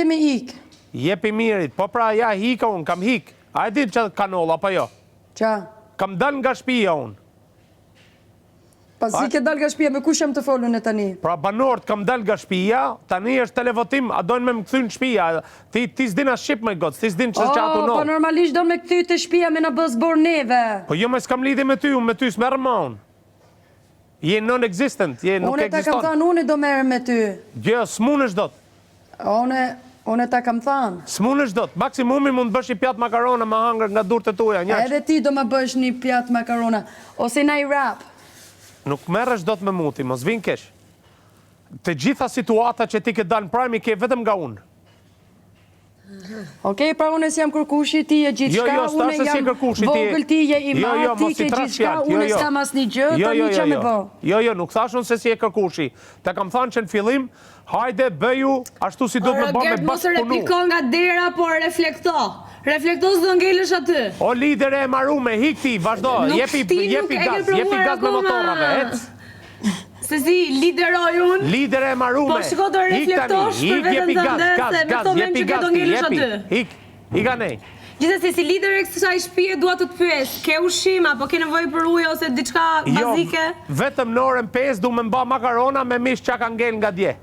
kemi ik. Jepi mirit, po pra ja hika unë, kam hik. A e din ça ka ndodh, apo jo? Ça? Kam dal nga shpia unë. Pa si ke dal nga shpia, me kush jam tu fol unë tani? Pra banorët kam dal nga shpia, tani është televotim, a dojnë me më kthy në shpia, ti, ti s'din as shqip moj goc, ti s'din ça ça tu Oh, po ndodh. normalisht do me kthy te shpia me na bë zbor neve. Po jo me s'kam lidhje me ty, unë me ty s'merrem ma unë. Je non-existent, je nuk Une ta kam ekziston. thanë, une do merrem me ty. Jo, s'munësh dot. Une, une ta kam thanë. S'munësh dot. Maksimumi mund të bësh një pjatë makarona me hangër nga durt e tuaja, njaq. Edhe ti do ma bësh një pjatë makarona. Ose naj wrap. Nuk merresh dot me mu ti, mos vin keq. Të gjitha situatat që ti ke dalë në prime i ke vetëm nga unë. Okej, pra unë s'jam kërkushi, ti je gjithçka, Jo, jo, s'thash unë se s'je jam kërkushi, ti je- vogël, ti je i Jo, madh, jo, ti mos i ke trash gjithçka, fjalët, jo, unë jo. s'kam asnjë gjë, Jo, tani jo, ça jo, me jo. bë? Jo, jo, nuk thash unë se s'je kërkushi. Ta kam thanë që në fillim, hajde bëju ashtu si duhet me bë me Rogert mos bashkëpunu. repliko nga dera, por reflekto. Reflekto se do ngelësh aty. O lidere e marume, hik ti, vazhdo, Nuk jepi, ti nuk jepi e ke gaz, jepi provuar gaz me akoma. motorrave, ec. Se si lideroj unë. Lidere e marume. Po shiko do Hik tani, reflektosh për hik, veten jepi gaz, tënde gaz, se me gaz, këto mend jepi që ke gaz do ti, ngelësh jepi. aty. Hik, hik anej. Gjithsesi si lider e kësaj shtëpie dua të të pyes, ke ushqim apo ke nevojë për ujë ose diçka Jo, bazike? vetëm në orën 5 du me mba makarona me mish ça ka ngel nga dje.